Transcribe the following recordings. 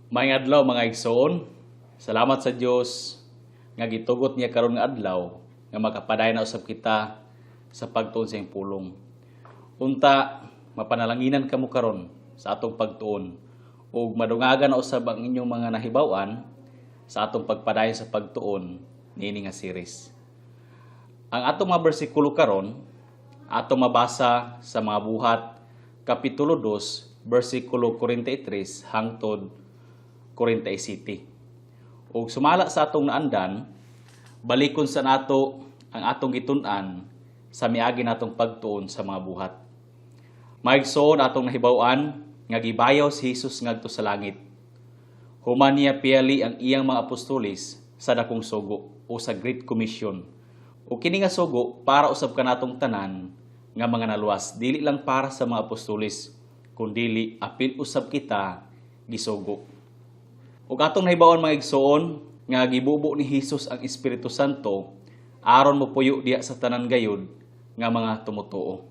Maayong adlaw, mga igsoon. Salamat sa Dios nga gitugot niya karon nga adlaw nga makapadayon na usab kita sa pagtuon sa iyang pulong. Unta mapanalanginan kamo karon sa atong pagtuon ug madungagan na usab ang inyong mga nahibaw-an sa atong pagpadayon sa pagtuon niini nga series. Ang atong mga bersikulo karon, atong mabasa sa Mga Buhat kapitulo 2 bersikulo 43 hangtod 47. Ug sumala sa atong naandan, balikon sa nato ang atong gitun-an sa miagi natong pagtuon sa Mga Buhat. Maigsoon, atong nahibaw-an nga gibayaw si Jesus ngadto sa langit human niya piyali ang iyang mga apostoles sa dakong sugo o sa Great Commission. O kini nga sugo para usab kanatong tanan nga mga naluwas, dili lang para sa mga apostoles, kundili apil usab kita gisugo. Ug atong nahibaw-an, mga igsoon, nga gibubo ni Hesus ang Espiritu Santo aron mopuyo diha sa tanan gayud nga mga tumutuo.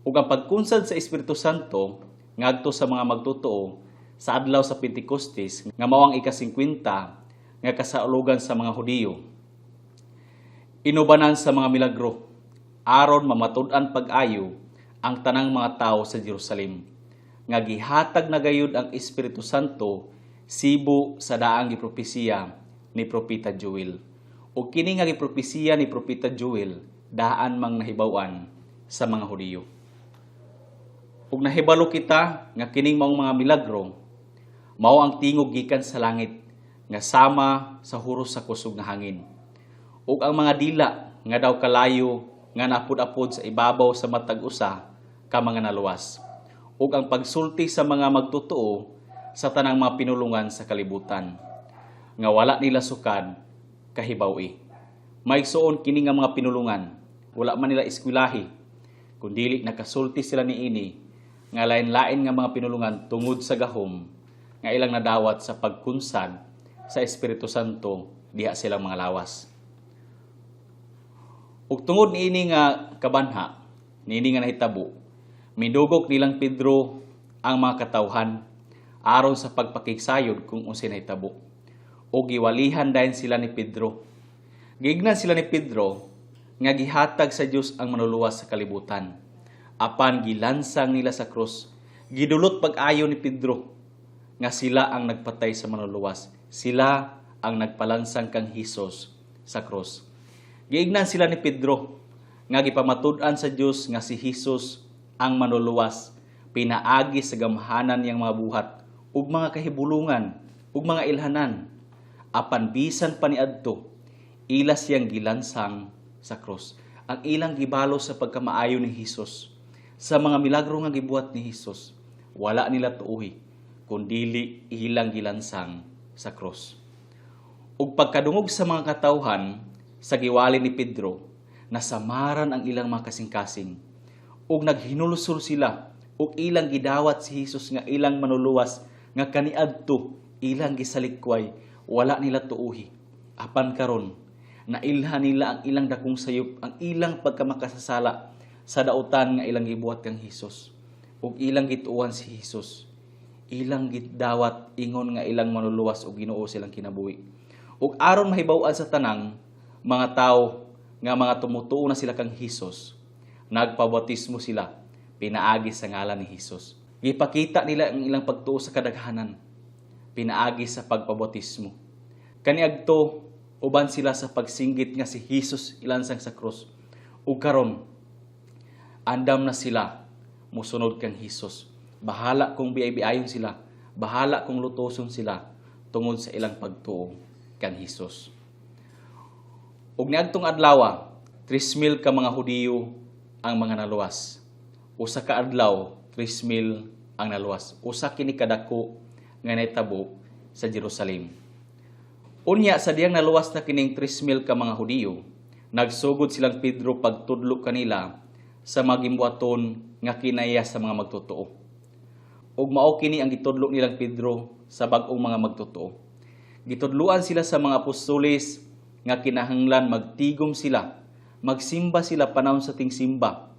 Ug ang pagkunsad sa Espiritu Santo ngadto sa mga magtotoo sa adlaw sa Pentecostes nga mao ang ika-50 nga kasaulogan sa mga Hudiyo, inubanan sa mga milagro aron mamatud-an pag-ayo ang tanang mga tawo sa Jerusalem nga gihatag na gayud ang Espiritu Santo sibo sa daang gipropesiya ni Propeta Joel. Ug kini nga gipropesiya ni Propeta Joel daan mang nahibaw-an sa mga Hudiyo. Ug nahibalo kita nga kining maong mga milagro mao ang tingog gikan sa langit nga sama sa huros sa kusog nga hangin, ug ang mga dila nga daw kalayo nga naapod-apod sa ibabaw sa matag usa ka mga naluwas, ug ang pagsulti sa mga magtotoo sa tanang mga pinulungan sa kalibutan nga wala nila sukad kahibaw-i. Maigsoon, kini nga mga pinulungan, wala man nila eskwelahi, kundili nakasulti sila niini nga lain-lain nga mga pinulungan tungod sa gahom nga ilang nadawat sa pagkunsad sa Espiritu Santo diha silang mga lawas. Ug tungod niini nga kabanha, niini nga nahitabo, midugok nilang Pedro ang mga katawhan aron sa pagpakigsayod kung unsay nahitabo. Ug giwalihan dayon sila ni Pedro. Giingnan sila ni Pedro nga gihatag sa Dios ang Manluluwas sa kalibutan, apan gilansang nila sa krus. Gidulot pag-ayo ni Pedro nga sila ang nagpatay sa Manluluwas. Sila ang nagpalansang kang Hesus sa krus. Giingnan sila ni Pedro nga gipamatud-an sa Dios nga si Hesus ang Manluluwas pinaagi sa gamhanan niyang mga buhat ug mga kahibulungan ug mga ilhanan. Apan bisan pa niadto, ila siyang gilansang sa krus. Ang ilang gibalo sa pagkamaayo ni Hesus, sa mga milagro nga gibuhat ni Hesus, wala nila tuuhi, kundili ilang gilansang sa krus. Ug pagkadungog sa mga katawhan sa giwali ni Pedro, nasamaran ang ilang mga kasing-kasing ug naghinulsol sila ug ilang gidawat si Hesus nga ilang Manluluwas nga kaniadto ilang gisalikway, wala nila tuuhi. Apan karon nailhan nila ang ilang dakong sayop, ang ilang pagkamakasasala sa dautan nga ilang gibuhat kang Hesus, ug ilang gituohan si Hesus, ilang gidawat ingon nga ilang Manluluwas ug Ginoo silang kinabuhi. Ug aron mahibaw-an sa tanang mga tawo nga mga tumutuo na sila kang Hesus, nagpabautismo sila pinaagi sa ngalan ni Hesus. Gipakita nila ang ilang pagtuo sa kadaghanan pinaagi sa pagpabautismo. Kaniadto uban sila sa pagsinggit nga si Hesus ilansang sa krus. Ug karon andam na sila musunod kang Hesus. Bahala kung biay-biayon sila, bahala kung lutoson sila tungod sa ilang pagtuo kang Hesus. Ug niadtong adlaw, 3,000 ka mga Hudiyo ang mga naluwas. Usa ka adlaw, 3,000 ang naluwas. Usa kini kadako nga nahitabo sa Jerusalem. Unya sa diyang naluwas na kining 3,000 ka mga Hudiyo, nagsugod silang Pedro pagtudlo kanila sa mga gimbuhaton nga kinaya sa mga magtotoo. Ug mao kini ang gitudlo nilang Pedro sa bag-ong mga magtotoo. Gitudloan sila sa mga apostoles nga kinahanglan magtigom sila, magsimba sila panahon sa tingsimba,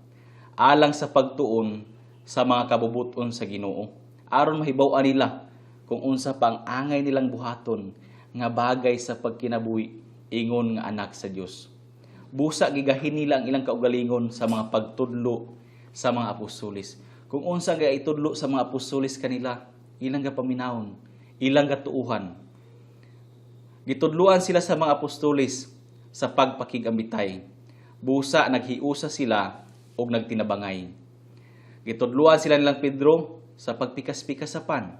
alang sa pagtuon sa mga kabubuton sa Ginoo, aron mahibaw-an nila kung unsa pa ang angay nilang buhaton nga bagay sa pagkinabuhi ingon nga anak sa Dios. Busa gigahin nila ang ilang kaugalingon sa mga pagtudlo sa mga apostoles. Kung unsa nga itudlo sa mga apostoles kanila, ilang gapaminawon, ilang gatuuhan. Gitudluan sila sa mga apostoles sa pagpakigambitay. Busa naghiusa sila og nagtinabangay. Gitudluan sila nilang Pedro sa pagpikas-pikas sa pan.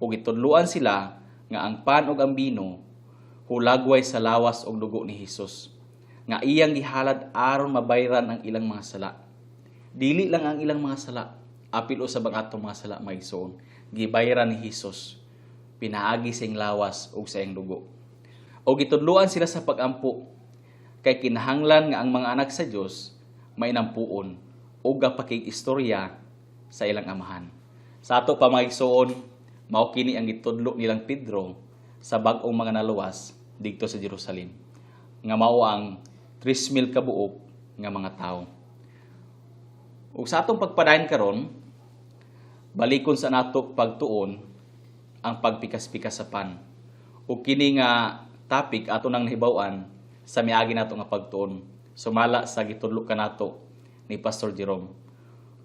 O gitudluan sila nga ang pan ug ang bino hulagway sa lawas ug dugo ni Hesus nga iyang gihalad aron mabayran ang ilang mga sala. Dili lang ang ilang mga sala, apil usab ang atong mga sala, mga igsoon. Gibayran ni Hesus pinaagi sa iyang lawas ug sa iyang dugo. O gitudluan sila sa pagampo kay kinahanglan nga ang mga anak sa Dios may nampuon o gapakig-istorya sa ilang amahan. Sa ato pa, mga igsoon, mao kini ang gitudlo nilang Pedro sa bag-ong mga naluwas didto sa Jerusalem nga mao ang 3,000 ka buok nga mga tawo. Ug sa atong pagpadayon karon, balikon sa nato pagtuon ang pagpikas-pikas sa pan. Ug kini nga topic ato nang nahibaw-an sa miagi nato nga pagtuon sumala sa gitudlo kanato ni Pastor Jerome.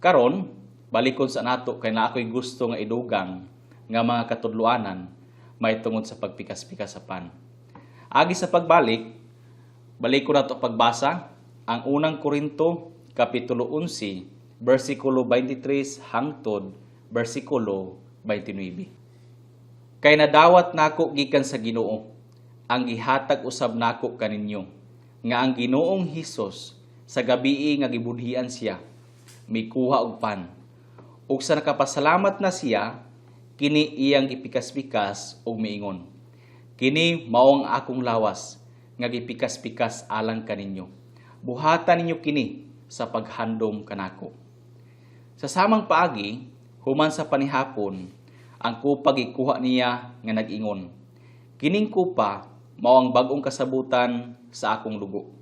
Karon, balikon sa nato kay naa ko'y gusto nga idugang nga mga katudloanan may tungod sa pagpikas-pikas sa pan. Agi sa pagbalik, balik ko nato pagbasa ang Unang Korinto kapitulo 11 bersikulo 23 hangtod bersikulo 29. Kay nadawat nako gikan sa Ginoo ang gihatag usab nako kaninyo, nga ang Ginoong Hesus sa gabii nga gibudhian siya, mikuha og pan, ug sa nakapasalamat na siya, kini iyang gipikas-pikas ug miingon, "Kini mao ang akong lawas nga gipikas-pikas alang kaninyo. Buhata ninyo kini sa paghandom kanako." Sa samang paagi, human sa panihapon, ang kupa gikuha niya nga nag-ingon, "Kining kupa mao ang bag-ong kasabutan sa akong dugo.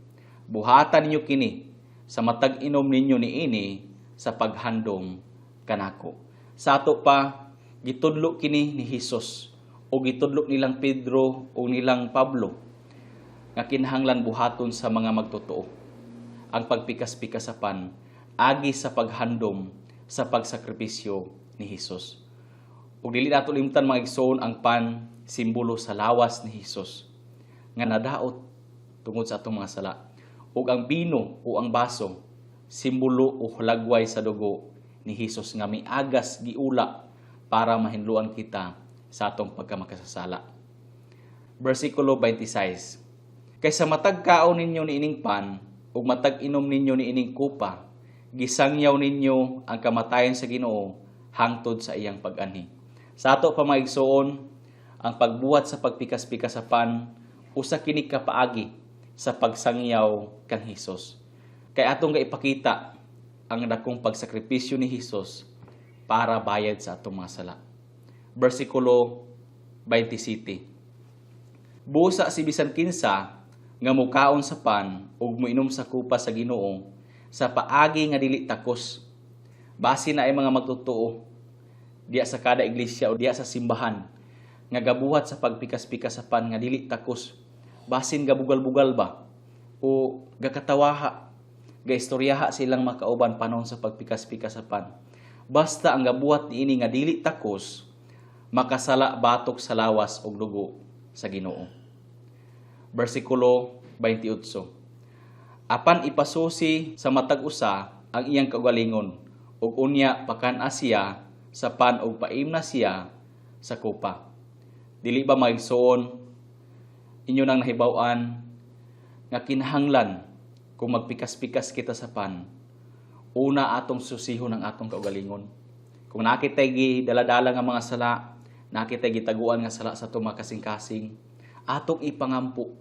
Buhata ninyo kini sa matag inom ninyo niini sa paghandom kanako." Sa ato pa, gitudlo kini ni Hesus o gitudlo nilang Pedro o nilang Pablo nga kinahanglan buhaton sa mga magtotoo ang pagpikas-pikas sa pan agi sa paghandom sa pagsakripisyo ni Hesus. Ug dili nato limtan, mga igsoon, ang pan simbolo sa lawas ni Hesus nga nadaot tungod sa atong mga sala. Ug ang bino o ang baso simbolo o hulagway sa dugo ni Hesus nga miagas, giula para mahinluan kita sa atong pagkamakasasala. Versikulo 26. Kay sa matag kaon ninyo niining pan ug matag inom ninyo niining kupa, gisangyaw ninyo ang kamatayon sa Ginoo hangtod sa iyang pag-anhi. Sa ato pa, mga igsoon, ang pagbuhat sa pagpikas-pikas sa pan usa kini ka paagi sa pagsangyaw kang Hesus. Kay atong gaipakita ang dakong pagsakripisyo ni Hesus para bayad sa atong mga sala. Versikulo 27. Busa si bisan kinsa nga mukaon sa pan ug moinom sa kupa sa Ginoo sa paagi nga dili takos. Base na ay mga magtotoo diya sa kada iglesia o diya sa simbahan nga gabuhat sa pagpikas-pikas sa pan nga dili takos. Basin gabugal-bugal ba o gakatawaha, gaistoryaha silang makauban panahon sa pagpikas-pikas sa pan. Basta ang gabuhat niini nga dili takos, makasala batok sa lawas ug dugo sa Ginoo. Versikulo 28. Apan ipasusi sa matag usa ang iyang kaugalingon ug unya pakan-a siya sa pan ug paimna siya sa kupa. Dili ba, mga igsoon, inyo nang nahibaw-an nga kinahanglan kung magpikas-pikas kita sa pan, una atong susihon ang atong kaugalingon? Kung naa kitay gidala-dala nga mga sala, naa kitay gitaguan nga sala sa atong mga kasing-kasing, atong ipangampo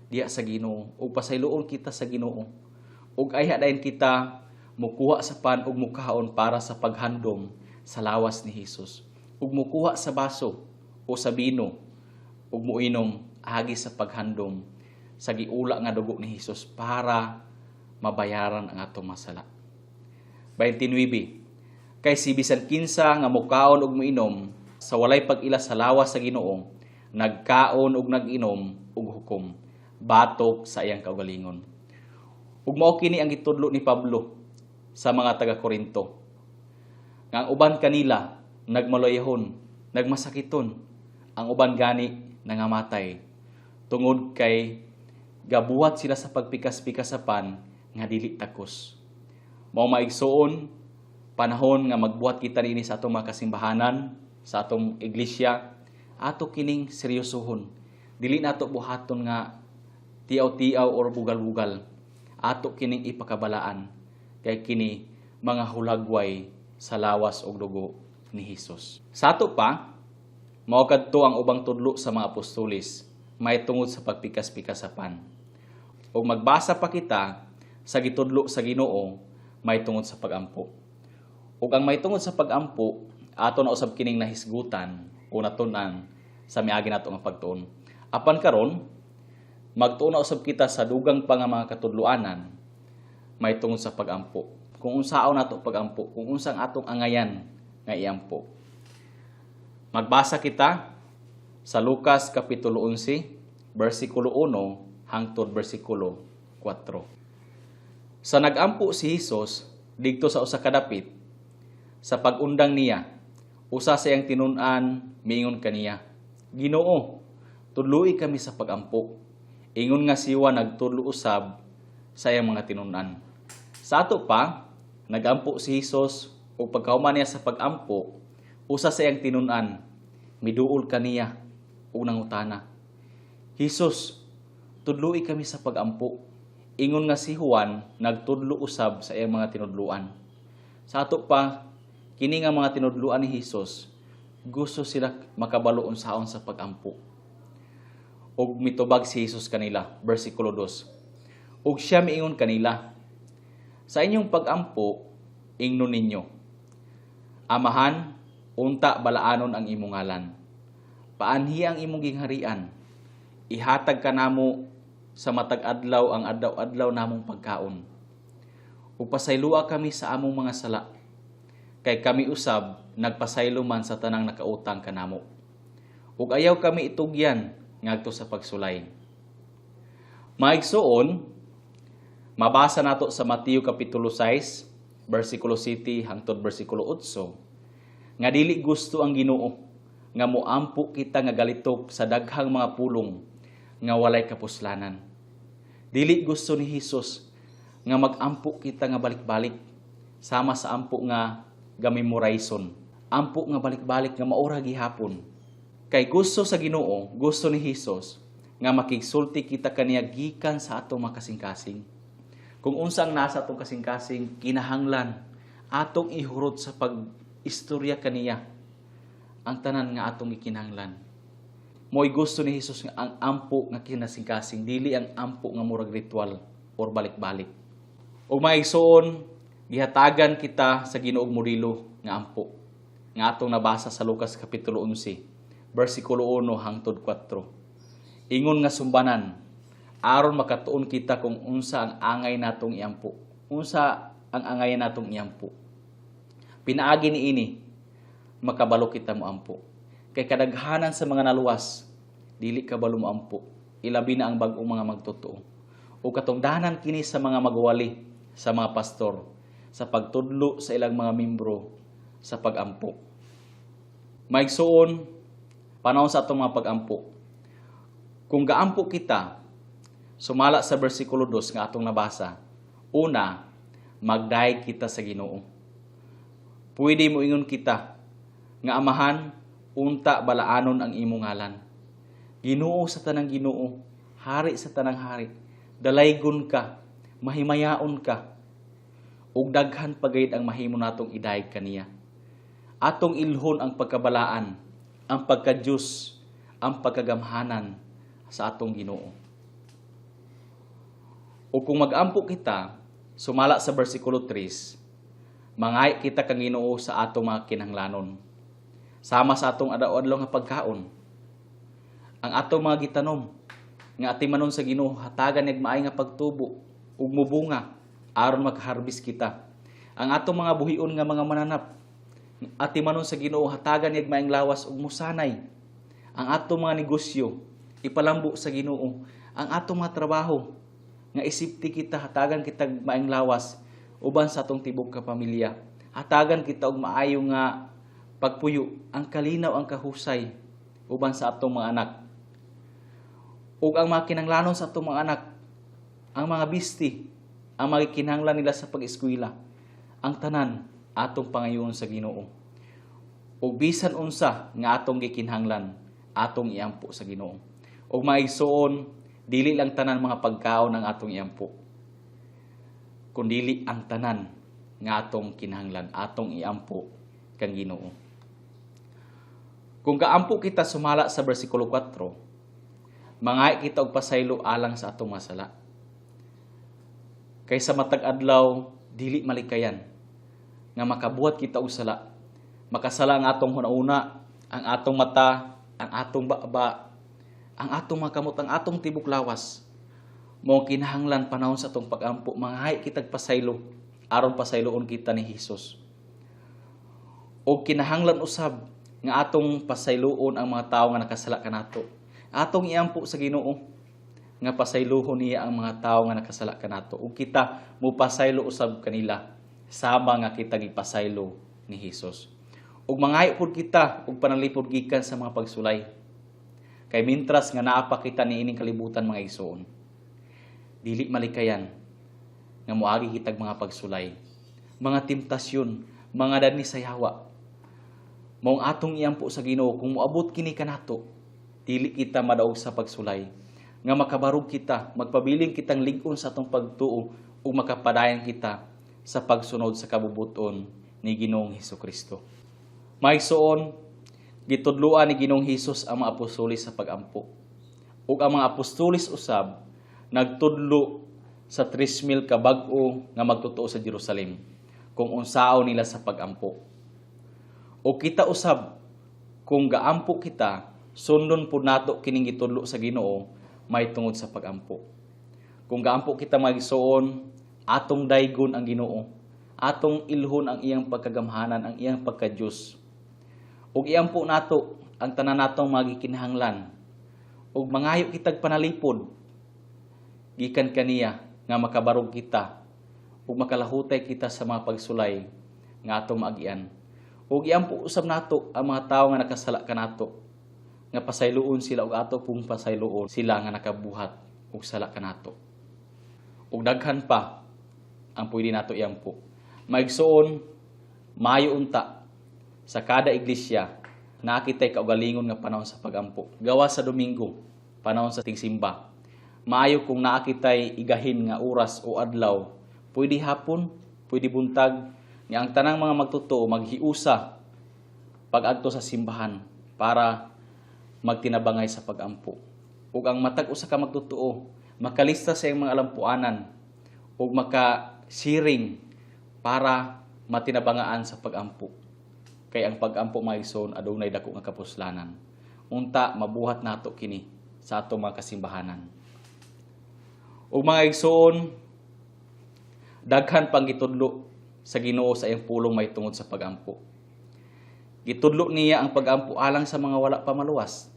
diya sa Ginoo ug pasayloon kita sa Ginoo. Ug ayha dayon kita mukuha sa pan ug mukaon para sa paghandom sa lawas ni Hesus. Ug mukuha sa baso o sa bino ug muinom agi sa paghandom sa giula nga dugo ni Hesus para mabayaran ang atong mga sala. 29. Kay si bisan kinsa nga mukaon ug muinom Sa walay pag-ila sa lawas sa Ginoo, nagkaon ug nag-inom og hukom batok sa iyang kaugalingon. Ug mao kini ang gitudlo ni Pablo sa mga taga Korinto. Nga ang uban kanila nagmalayahon, nagmasakiton, ang uban gani nangamatay tungod kay gabuhat sila sa pagpikas-pikas sa pan nga dili takos. Mao, mga igsoon, panahon nga magbuhat kita niini sa atong mga kasimbahanan, sa atong iglesia, ato kining seryosohon. Dili nato buhaton nga tiaw-tiaw or bugal-bugal. Ato kining ipakabalaan kay kini mga hulagway sa lawas ug dugo ni Hesus. Sa ato pa, mao kadto ang ubang tudlo sa mga apostoles may tungod sa pagpikas-pikas sa pan. Ug magbasa pa kita sa gitudlo sa Ginoo may tungod sa pagampo. Ug ang may tungod sa pagampo, ato na usab kining nahisgutan o natun-an sa miagi nato nga pagtuon. Apan karon, magtuon na usab kita sa dugang pa nga mga katudloanan may tungod sa pagampo. Kung unsaon nato pagampo, kung unsang atong angayan nga iampo. Magbasa kita sa Lucas Kapitulo 11, versikulo 1 hangtod versikulo 4. Sa nagampo si Hesus didto sa usa ka dapit, sa pag-undang niya, usa sa iyang tinun-an miingon kaniya, "Ginoo, tudloi kami sa pagampo, ingon nga si Juan nagtudlo usab sa iyang mga tinun-an." Sa ato pa, nagampo si Hesus ug pagkahuman niya sa pagampo, usa sa iyang tinun-an miduol kaniya ug nangutana, "Hesus, tudloi kami sa pagampo, ingon nga si Juan nagtudlo usab sa iyang mga tinudluan." Sa ato pa, kini nga mga tinudluan ni Hesus, gusto sila makabalo unsaon sa pagampo. Ug mitubag si Hesus kanila, versikulo 2. Ug siya miingon kanila, "Sa inyong pagampo, ingnon ninyo, Amahan, unta balaanon ang imong ngalan. Paanhi ang imong gingharian. Ihatag kanamo sa matag adlaw ang adlaw-adlaw namong pagkaon. Ug pasayloa kami sa among mga sala, kay kami usab nagpasaylo man sa tanang nakautang kanamo. Ug ayaw kami itugyan ngadto sa pagsulay." Mga igsoon, mabasa nato sa Mateo Kapitulo 6, versikulo 7 hangtod versikulo 8, nga dili gusto ang Ginoo nga moampo kita nga galitok sa daghang mga pulong nga walay kapuslanan. Dili gusto ni Hesus nga magampo kita nga balik-balik sama sa ampo nga gamemorayson. Ampo nga balik-balik nga maura gihapon. Kay gusto sa Ginoo, gusto ni Hesus nga makigsulti kita kaniya gikan sa atong makasingkasing. Kung unsa ang nasa atong kasingkasing, kinahanglan atong ihurot sa pag-istorya kaniya ang tanan nga atong gikinahanglan. Mo'y gusto ni Hesus nga ang ampo nga kinasingkasing, dili ang ampo nga murag ritual or balik-balik. Ug mga igsoon, gihatagan kita sa Ginoong modelo nga ampo nga atong nabasa sa Lucas Kapitulo 11, versikulo 1 hangtod 4. Ingon nga sumbanan aron makatuon kita kung unsa ang angay natong iampo. Unsa ang angay natong iampo. Pinaagi niini makabalo kita moampo. Kay kadaghanan sa mga naluwas dili kabalo moampo, ilabi na ang bag-ong mga magtotoo. O katungdanan kini sa mga magwali, sa mga pastor, sa pagtudlo sa ilang mga membro sa pagampo. Maigsuon, panahon sa atong mga pagampo. Kung gaampo kita, sumala sa versikulo 2 nga atong nabasa, una, magdayeg kita sa Ginoo. Pwede mo ingon kita nga, "Amahan, unta balaanon ang imong ngalan. Ginoo sa tanang Ginoo, hari sa tanang hari, dalaygon ka, mahimayaon ka." Ug daghan pa gayud ang mahimo natong idayeg kaniya. Atong ilhon ang pagkabalaan, ang pagka-Diyos, ang pagkagamhanan sa atong Ginoo. O kung magampo kita, sumala sa versikulo 3, mangay kita kang Ginoo sa atong mga kinahanglanon. Sama sa atong adlaw-adlaw nga pagkaon. Ang atong mga gitanom, nga atimanon sa Ginoo, hatagan niyag maay nga pagtubo ug mubunga aron makaharvest kita. Ang atong mga buhion nga mga mananap, Atimanon sa Ginoo, hatagan niya maayong lawas ug musanay. Ang atong mga negosyo ipalambo sa Ginoo. Ang atong mga trabaho nga isipti kita, hatagan kita maayong lawas uban sa atong tibok ka pamilya. Hatagan kita og maayo nga pagpuyo, ang kalinaw, ang kahusay uban sa atong mga anak. Ug ang mga kinanglanon sa atong mga anak, ang mga bisti, ang mga kinahanglan nila sa pag-eskwela, ang tanan atong pangayoon sa Ginoo. Ug bisan unsa nga atong gikinahanglan, atong iampo sa Ginoo. Ug mga igsoon, dili lang tanan mga pagkaon ang atong iampo, kundili ang tanan nga atong kinahanglan, atong iampo kang Ginoo. Kung gaampo kita sumala sa bersikulo 4, mangay kita og pasaylo alang sa atong mga sala. Kay sa matag adlaw dili malikayan nga makabuhat kita og sala. Makasala ang atong hunahuna, ang atong mata, ang atong baba, ang atong mga kamot, ang atong tibok lawas. Mao kinahanglan panahon sa atong pagampo, manghay kitag pasaylo aron pasayloon kita ni Hesus. O kinahanglan usab nga atong pasayloon ang mga tawo nga nakasala kanato. Atong iampo sa Ginoo nga pasaylohon niya ang mga tawo nga nakasala kanato ug kita mopasaylo usab kanila sama nga kita gipasaylo ni Hesus. Ug mangayo pud kita og panalipod gikan sa mga pagsulay. Kay mintras nga naa pa kita niining kalibutan, mga igsoon, dili malikayan nga moagi kitag mga pagsulay, mga temptasyon, mga dani sa yawa. Maong atong iampo sa Ginoo, kung moabot kini kanato, dili kita madaog sa pagsulay, nga makabarog kita, magpabiling kitang lig-on sa atong pagtuo ug makapadayon kita sa pagsunod sa kabubuton ni Ginoong Hesukristo. Mga igsoon, gitudloan ni Ginoong Hesus ang mga apostoles sa pagampo. Ug ang mga apostoles usab nagtudlo sa 3,000 ka bag-o nga magtotoo sa Jerusalem kung unsaon nila sa pagampo. O kita usab, kung gaampo kita, sundon pud nato kining gitudlo sa Ginoo may tungod sa pagampo. Kung gaampo kita, mga igsoon, atong daygon ang Ginoo, atong ilhon ang iyang pagkagamhanan, ang iyang pagka-Dios. Ug iampo nato ang tanan natong mga gikinahanglan. Ug mangayo kitag panalipod gikan kaniya nga makabarog kita ug makalahutay kita sa mga pagsulay nga atong maagian. Ug iampo usab nato ang mga tawo nga nakasala kanato nga pasayloon sila ug ato pong pasayloon sila nga nakabuhat og sala kanato. Ug daghan pa ang pwede nato iampo. Maigsoon, maayo unta sa kada iglesia naa kitay kaugalingon nga panahon sa pagampo. Gawas sa Domingo, panahon sa tingsimba. Maayo kung naa kitay igahin nga oras o adlaw, pwede hapon, pwede buntag, nga ang tanang mga magtotoo maghiusa pag-adto sa simbahan para magtinabangay sa pagampo. Ug ang matag usa ka magtotoo makalista sa iyang mga alampuanan ug makasiring para matinabangaan sa pagampo. Kay ang pagampo, mga igsoon, adunay dako nga kapuslanan. Unta mabuhat nato kini sa atong mga kasimbahanan. Ug mga igsoon, daghan pang gitudlo sa Ginoo sa iyang pulong may tungod sa pagampo. Gitudlo niya ang pagampo alang sa mga wala pa maluwas.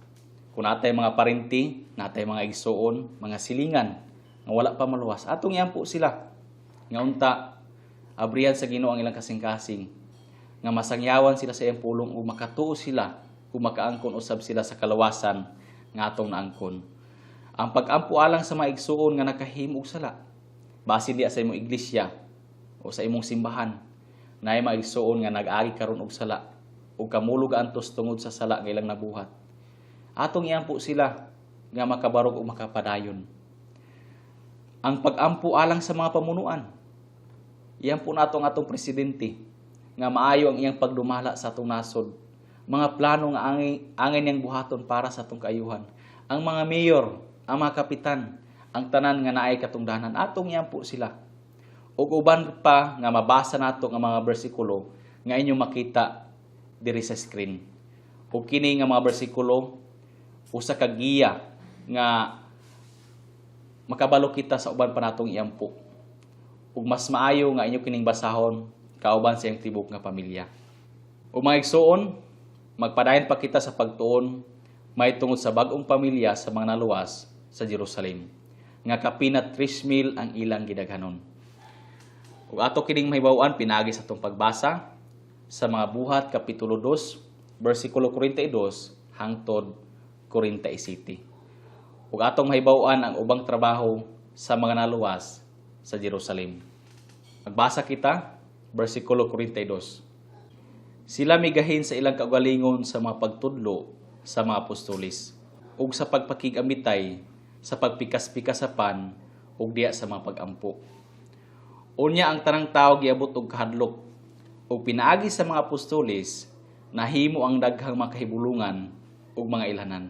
Kung natay mga parinti, natay mga igsoon, mga silingan nga wala pa maluwas, atong iampo sila. Nga unta abrihan sa Ginoo ang ilang kasing-kasing, nga masangyawan sila sa iyang pulong ug makatuo sila ug makaangkon usab sila sa kalawasan nga atong naangkon. Ang pagampo alang sa mga igsoon nga nakahimo og sala, basin diya sa imong iglesia o sa imong simbahan, naay mga igsoon nga nag-agi karon og sala ug kamulog antos tungod sa sala nga ilang nabuhat. Atong iampo sila nga makabarog ug makapadayon. Ang pagampo alang sa mga pamunuan. Iampo nato ang atong presidente nga maayo ang iyang pagdumala sa atong nasod. Mga plano nga angay niyang buhaton para sa atong kaayuhan. Ang mga mayor, ang mga kapitan, ang tanan nga naay katungdanan, atong iampo sila. Ug uban pa nga mabasa nato nga mga bersikulo nga inyong makita diri sa screen. Ug kini nga mga bersikulo usa ka giya nga makabalo kita sa uban pa natong iampo. Ug mas maayo nga inyo kining basahon kauban sa iyang tibok nga pamilya. O mga igsuon, magpadayon pa kita sa pagtuon may tungod sa bag-ong pamilya sa mga naluwas sa Jerusalem nga kapina 3,000 ang ilang gidaghanon. Ug ato kining mahibaw-an pinaagi sa atong pagbasa sa Mga Buhat kapitulo 2 bersikulo 42 hangtod 47. Ug atong mahibaw-an ang ubang trabaho sa mga naluwas sa Jerusalem. Magbasa kita, bersikulo 42. Sila migahin sa ilang kaugalingon sa mga pagtudlo sa mga apostoles ug sa pagpakig-amitay, sa pagpikas-pikas sa pan ug diya sa mga pagampo. Unya ang tanang tawo giabot og kahadlok ug pinaagi sa mga apostoles nahimo ang daghang mga kahibulungan ug mga ilhanan.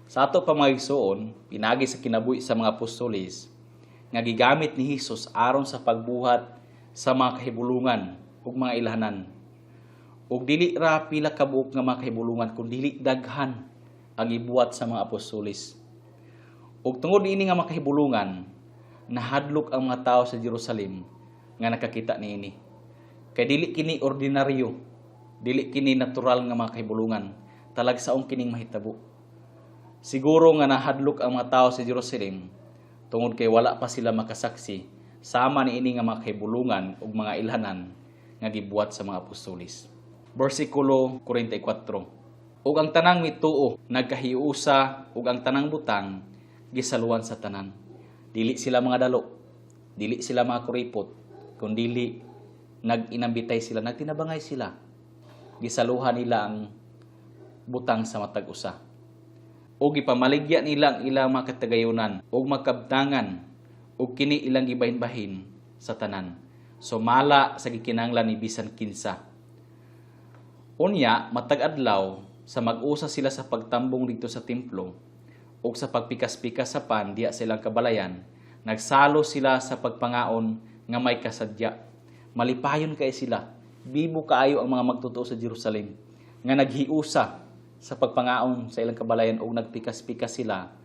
Sa ato pa, mga igsuon, pinaagi sa kinabuhi sa mga apostoles nga gigamit ni Hesus aron sa pagbuhat sa mga kahibulungan ug mga ilhanan. Ug dili ra pila ka buok nga mga kahibulungan kun dili daghan ang ibuhat sa mga apostoles. Ug tungod niini nga mga kahibulungan, nahadlok ang mga tao sa Jerusalem nga nakakita niini. Kay dili kini ordinaryo, dili kini natural nga mga kahibulungan, talagsaong kining mahitabo. Siguro nga nahadlok ang mga tao sa Jerusalem tungod kay wala pa sila makasaksi sama niini nga mga kahibulungan ug mga ilhanan nga gibuhat sa mga apostoles. Bersikulo 44. Ug ang tanang mituo nagkahiusa ug ang tanang butang gisaluan sa tanan. Dili sila mga dalo, dili sila mga kuripot, kundili nag-inambitay sila, nagtinabangay sila. Gisaluhan nila ang butang sa matag usa. Ug gipamaligya nila ang ilang mga katagayunan ug magkabtangan ug kini ilang gibahin-bahin sa tanan, sumala sa gikinahanglan ni bisan kinsa. Unya matag adlaw sa mag-usa sila sa pagtambong didto sa templo ug sa pagpikas-pikas sa pan diha sa ilang kabalayan, nagsalo sila sa pagpangaon nga may kasadya. Malipayon kay sila. Bibo kaayo ang mga magtotoo sa Jerusalem nga naghiusa sa pagpangaon sa ilang kabalayan ug nagpikas-pikas sila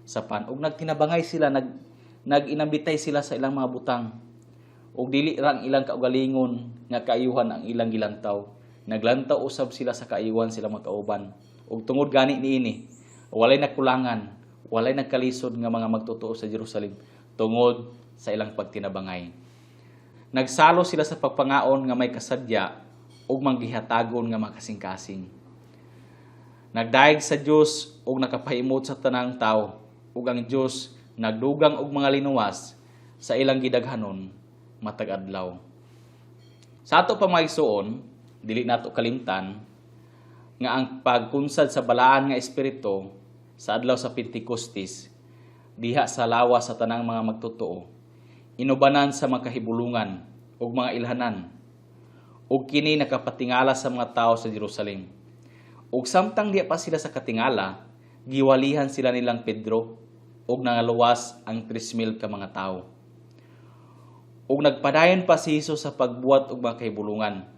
sa pan ug nagtinabangay sila, nag-inambitay sila sa ilang mga butang ug dili ra ang ilang kaugalingon nga kaayuhan ang ilang gilantaw. Naglantaw usab sila sa kaayuhan sila mga kauban. Ug tungod gani niini, walay nakulangan, walay nagkalisod nga mga magtotoo sa Jerusalem tungod sa ilang pagtinabangay. Nagsalo sila sa pagpangaon nga may kasadya ug manggihatagon nga makasing-kasing. Nagdayeg sa Dios ug nakapahimot sa tanang tawo, ug ang Dios nagdugang og mga linuwas sa ilang gidaghanon matag adlaw. Sa ato pa, mga igsuon, dili nato kalimtan nga ang pagkunsad sa Balaan nga Espiritu sa adlaw sa Pentecostes diha sa lawas sa tanang mga magtotoo inubanan sa mga kahibulungan ug mga ilhanan, ug kini nakapatingala sa mga tao sa Jerusalem. Ug samtang diha pa sila sa katingala, giwalihan sila nilang Pedro ug nangaluwas ang 3,000 ka mga tawo. Ug nagpadayon pa si Hesus sa pagbuhat og mga kahibulungan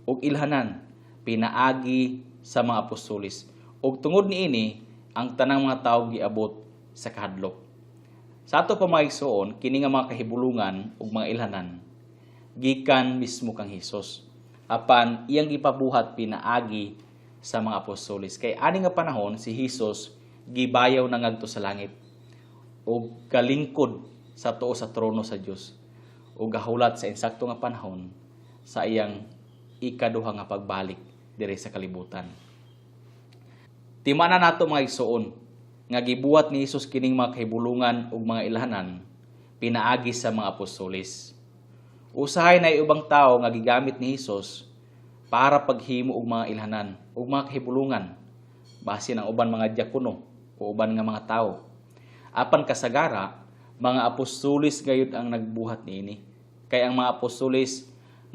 ug ilhanan pinaagi sa mga apostoles. Ug tungod niini, ang tanang mga tawo giabot sa kahadlok. Sa ato pa, mga igsuon, kini nga mga kahibulungan ug mga ilhanan gikan mismo kang Hesus. Apan iyang gipabuhat pinaagi sa mga apostoles. Kay ani nga panahon si Hesus gibayaw na ngadto sa langit ug kalingkod sa tuo sa trono sa Dios ug gahulat sa insakto nga panahon sa iyang ikaduha nga pagbalik diri sa kalibutan. Timana nato, mga igsuon, nga gibuhat ni Hesus kining mga kahibulungan ug mga ilhanan pinaagi sa mga apostoles. Usahay na ubang tao nga gigamit ni Hesus para paghimo og mga ilhanan ug mga kahibulungan, basin ang uban mga diakono o uban nga mga tao. Apan kasagara, mga apostoles gayud ang nagbuhat niini. Kay ang mga apostoles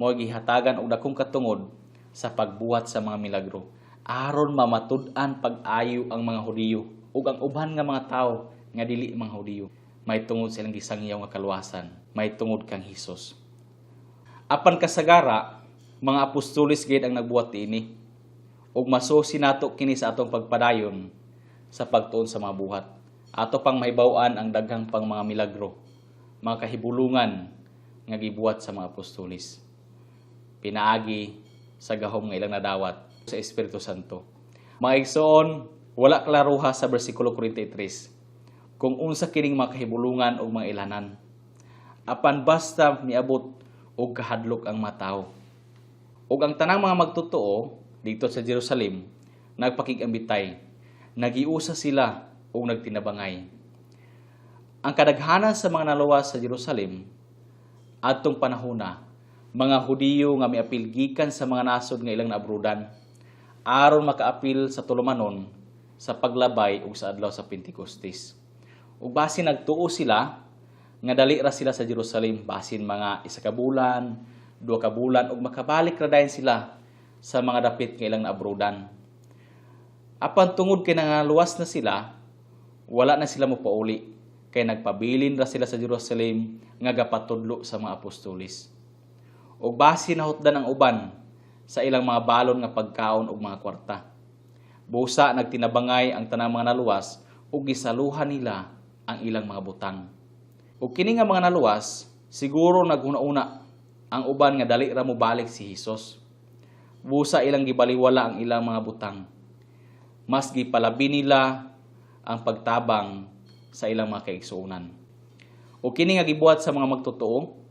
mao gihatagan og dakong katungod sa pagbuhat sa mga milagro aron mamatud-an pag-ayo ang mga Hudiyo ug ang uban nga mga tawo nga dili mga Hudiyo may tungod sa ilang gisangyaw nga kaluwasan may tungod kang Hesus. Apan kasagara, mga apostoles gayud ang nagbuhat niini. Ug masusi nato kini sa atong pagpadayon sa pagtuon sa Mga Buhat. Ato pang mahibaw-an ang daghang pang mga milagro, mga kahibulungan nga gibuhat sa mga apostoles pinaagi sa gahom nga ilang nadawat sa Espiritu Santo. Mga igsoon, wala klaruha sa bersikulo 43 kung unsa kining mga kahibulungan o mga ilanan. Apan basta miabot og kahadlok ang mga tawo. Ug ang tanang mga magtotoo didto sa Jerusalem nagpakig-ambitay, nagiusa sila ug nagtinabangay. Ang kadaghanan sa mga naluwas sa Jerusalem adtong panahona, mga Hudiyo nga miapil gikan sa mga nasod nga ilang naabrudan aron makaapil sa tulumanon sa paglabay ug sa adlaw sa Pentecostes. Ug basin nagtuo sila nga dali ra sila sa Jerusalem, basin mga 1 ka bulan, 2 ka bulan, ug makabalik ra dayon sila sa mga dapit nga ilang naabrudan. Apan tungod kay nangaluwas na sila, wala na sila mopauli kay nagpabilin ra sila sa Jerusalem nga gapatudlo sa mga apostoles. Ug basin nahutdan ang uban sa ilang mga balon nga pagkaon ug mga kwarta. Busa nagtinabangay ang tanang mga naluwas ug gisaluhan nila ang ilang mga butang. Ug kini nga mga naluwas, siguro naghuna-una ang uban nga dali ra mobalik si Hesus. Busa ilang gibaliwala ang ilang mga butang. Mas gipalabi nila ang pagtabang sa ilang mga kaigsuonan. Ug kini nga gibuhat sa mga magtotoo,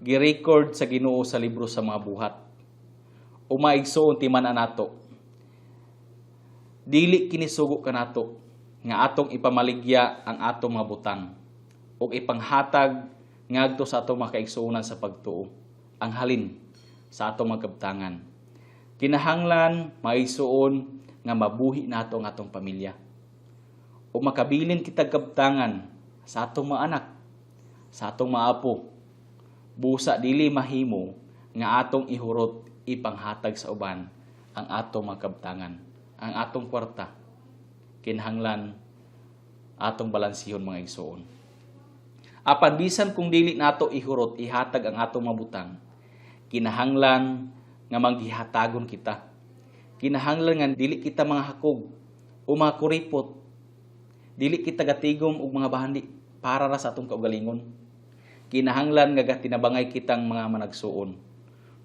gi-record sa Ginoo sa libro sa mga buhat. O maigsoon, timan-a nato. Dili kini sugo kanato nga atong ipamaligya ang atong mga butang ug ipanghatag ngadto sa atong mga kaigsuonan sa pagtuo ang halin sa atong mga kabtangan. Kinahanglan, maigsuon, nga mabuhi nato ang atong pamilya. Ug makabilin kitag kabtangan sa atong mga anak, sa atong mga apo. Busa dili mahimo nga atong ihurot ipanghatag sa uban ang atong mga kabtangan, ang atong kwarta. Kinahanglan atong balansihon, mga igsoon. Apan bisan kung dili nato ihurot ihatag ang atong mga butang, kinahanglan nga manggihatagon kita. Kinahanglan nga dili kita mga hakog o mga kuripot. Dili kita gatigom og mga bahandi para ra sa atong kaugalingon. Kinahanglan nga gatinabangay kitang mga managsuon.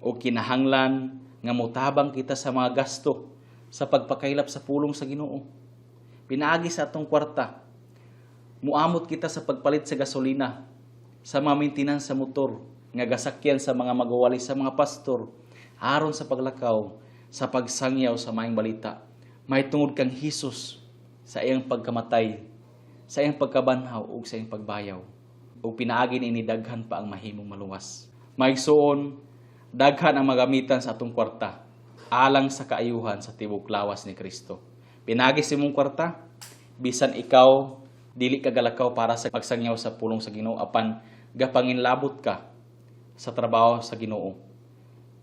O kinahanglan nga motabang kita sa mga gasto sa pagpakaylap sa pulong sa Ginoo. Pinaagi sa atong kwarta, muamot kita sa pagpalit sa gasolina, sa mga maintenance sa motor, nga gasakyan sa mga magwawali, sa mga pastor, aron sa paglakaw, sa pagsangyaw sa maayong balita. May tungod kang Hesus sa iyang pagkamatay, sa iyang pagkabanhaw ug sa iyang pagbayaw. Ug pinaagi niini, daghan pa ang mahimong maluwas. Maigsuon, daghan ang magamitan sa atong kwarta alang sa kaayuhan sa tibok lawas ni Kristo. Pinaagi sa imong kwarta, bisan ikaw dili ka galakaw para sa pagsangyaw sa pulong sa Ginoo, apan gapanginlabot ka sa trabaho sa Ginoo.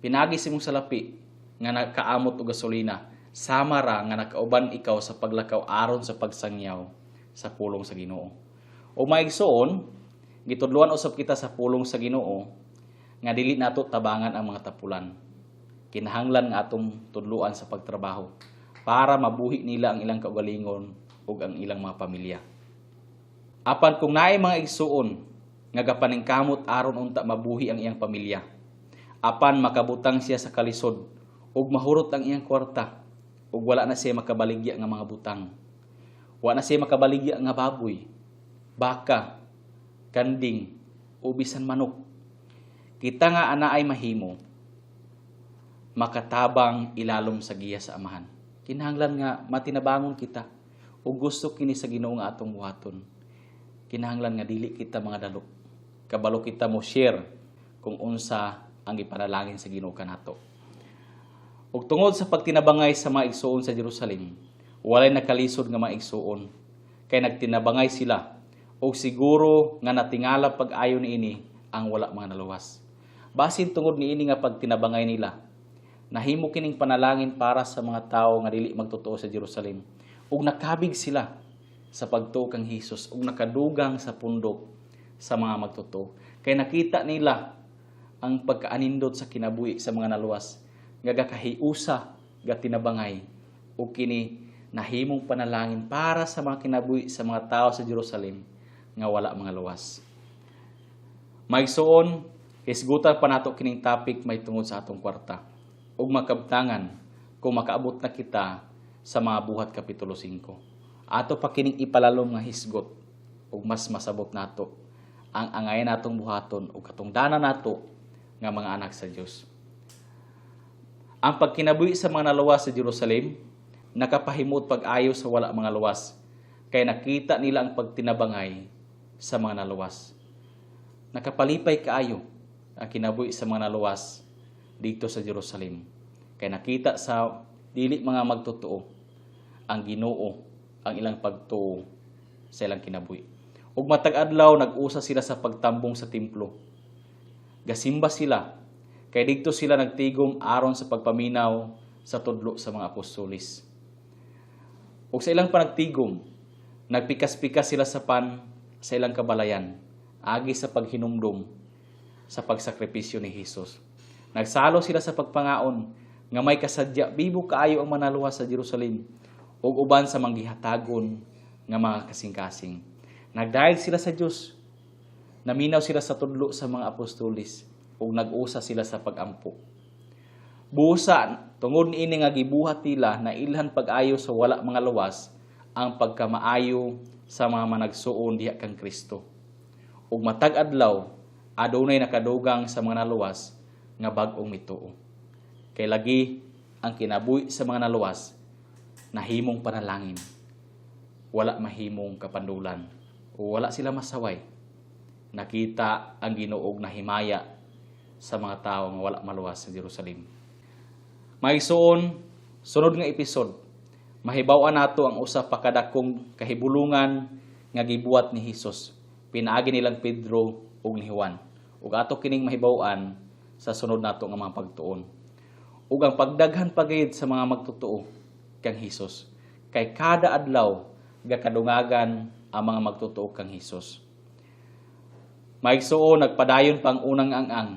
Pinaagi sa imong salapi nga nakaamot og gasolina, sama ra nga nakauban ikaw sa paglakaw aron sa pagsangyaw sa pulong sa Ginoo. O maigsoon, gitudluan usab kita sa pulong sa Ginoo nga dili nato tabangan ang mga tapulan. Kinahanglan nga atong tudluan sa pagtrabaho para mabuhi nila ang ilang kaugalingon ug ang ilang mga pamilya. Apan kung naay mga igsuon nga gapaningkamot aron unta mabuhi ang iyang pamilya, apan makabutang siya sa kalisod ug mahurot ang iyang kwarta ug wala na siya makabaligya nga mga butang. Wa na siya makabaligya nga baboy, baka, kanding, o bisan manok. Kita nga ana ay mahimo, makatabang ilalom sa giya sa Amahan. Kinahanglan nga matinabangon kita ug gusto kini sa Ginoo nga atong buhaton. Kinahanglan nga dili kita mga dalo. Kabalo kita mo share kung unsa ang gipanalangin sa Ginoo kanato. Ug tungod sa pagtinabangay sa mga igsuon sa Jerusalem, walay nakalisod nga mga igsuon kay nagtinabangay sila ug siguro nga natingala pag-ayo niini ang wala mga naluwas. Basin tungod niini nga pagtinabangay nila, nahimo kining panalangin para sa mga tawo nga dili magtotoo sa Jerusalem ug nakabig sila sa pagtuo kang Hesus ug nakadugang sa pundok sa mga magtotoo. Kay nakita nila ang pagkaanindot sa kinabuhi sa mga naluwas nga gakahiusa, gatinabangay, ug kini nahimong panalangin para sa mga kinabuhi sa mga tao sa Jerusalem nga wala mga luwas. Maigsuon, hisgutan pa nato kining topic may tungod sa atong kwarta. ug makabtangan kung makaabot na kita sa mga Buhat Kapitulo 5. Ato pa kining ipalalom nga hisgot ug mas masabot nato ang angay natong buhaton ug katungdanan nato nga mga anak sa Dios. Ang pagkinabuhi sa mga naluwas sa Jerusalem nakapahimot pag-ayo sa wala mga luwas kay nakita nila ang pagtinabangay sa mga naluwas. Nakapalipay kaayo ang kinabuhi sa mga naluwas dito sa Jerusalem kay nakita sa dili mga magtotoo ang Ginoo ang ilang pagtuo sa ilang kinabuhi. Ug matag adlaw nag-usa sila sa pagtambong sa templo. Gasimba sila kay didto sila nagtigom aron sa pagpaminaw sa tudlo sa mga apostoles. Ug sa ilang panagtigom, nagpikas-pikas sila sa pan sa ilang kabalayan, agi sa paghinumdum sa pagsakripisyo ni Hesus. Nagsalo sila sa pagpangaon nga may kasadya bibo kaayo ang manaluwas sa Jerusalem ug uban sa manggihatagon nga mga kasing-kasing. Nagdayeg sila sa Dios. Naminaw sila sa tudlo sa mga apostoles ug nag-usa sila sa pagampo. Busa tungod niini nga gibuhat nila, nailhan pag-ayo sa wala mga luwas ang pagkamaayo sa mga managsuon diha kang Kristo. Ug matag adlaw adunay nakadugang sa mga naluwas nga bag-ong mituo. Kay lagi ang kinabuhi sa mga naluwas nahimong panalangin. Wala mahimong kapandulan o wala sila masaway. Nakita ang Ginoo og nahimaya sa mga tao nga wala maluwas sa Jerusalem. Mga igsoon, sunod nga episode, mahibaw-an nato ang usa pa kadakong kahibulungan nga gibuhat ni Hesus pinaagi nilang Pedro ug ni Juan. Ug ato kining mahibaw-an sa sunod nato nga mga pagtuon. Ug ang pagdaghan pagid sa mga magtotoo kang Hesus. Kay kada adlaw gakadungagan ang mga magtotoo kang Hesus. Mga igsoon, nagpadayon pa ang unang ang-ang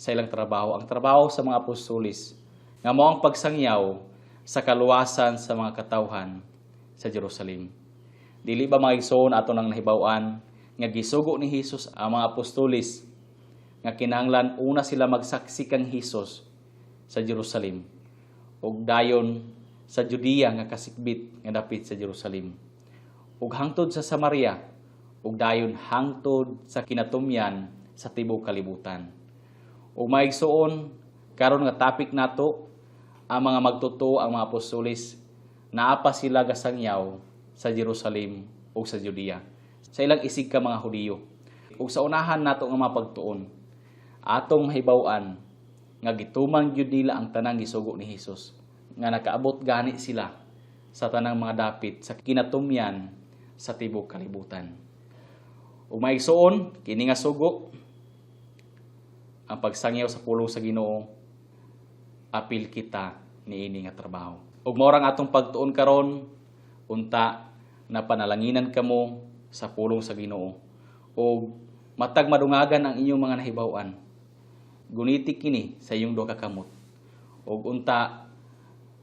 sa ilang trabaho, ang trabaho sa mga apostolis, nga mao ang pagsangyaw sa kaluwasan sa mga katawhan sa Jerusalem. Dili ba, mga igsoon, ato nang nahibaw-an nga gisugo ni Hesus ang mga apostolis nga kinahanglan una sila magsaksi kang Hesus sa Jerusalem ug dayon sa Judea nga kasikbit nga dapit sa Jerusalem ug hangtod sa Samaria ug dayon hangtod sa kinatumyan sa tibuok kalibutan? Ug mga igsoon, karon nga topic nato ang mga magtotoo, ang mga apostoles, naa pa sila gasangyaw sa Jerusalem ug sa Judea sa ilang isig ka mga Hudiyo. Ug sa unahan nato nga mga pagtuon, atong mahibaw-an nga gituman gyud nila ang tanang gisugo ni Hesus nga nakaabot gani sila sa tanang mga dapit sa kinatumyan sa tibuok kalibutan. Ug mga igsoon, kini nga sugo, ang pagsangyaw sa pulong sa Ginoo, apil kita niini nga trabaho. Ug mao rang atong pagtuon karon, unta na panalanginan kamo sa pulong sa Ginoo. Ug matag madungagan ang inyong mga nahibaw-an, guniti kini sa iyong duha ka kamot. Ug unta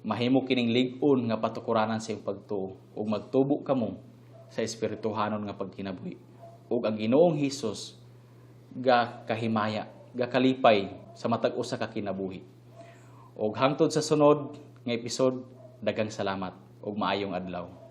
mahimo kining lig-on nga patukuranan sa iyong pagtuo ug magtubo kamo sa espirituhanon nga pagkinabuhi. Ug ang Ginoong Hesus ga kahimaya, ga kalipay sa matag usa ka kinabuhi. Ug hangtod sa sunod nga episode, daghang salamat ug maayong adlaw.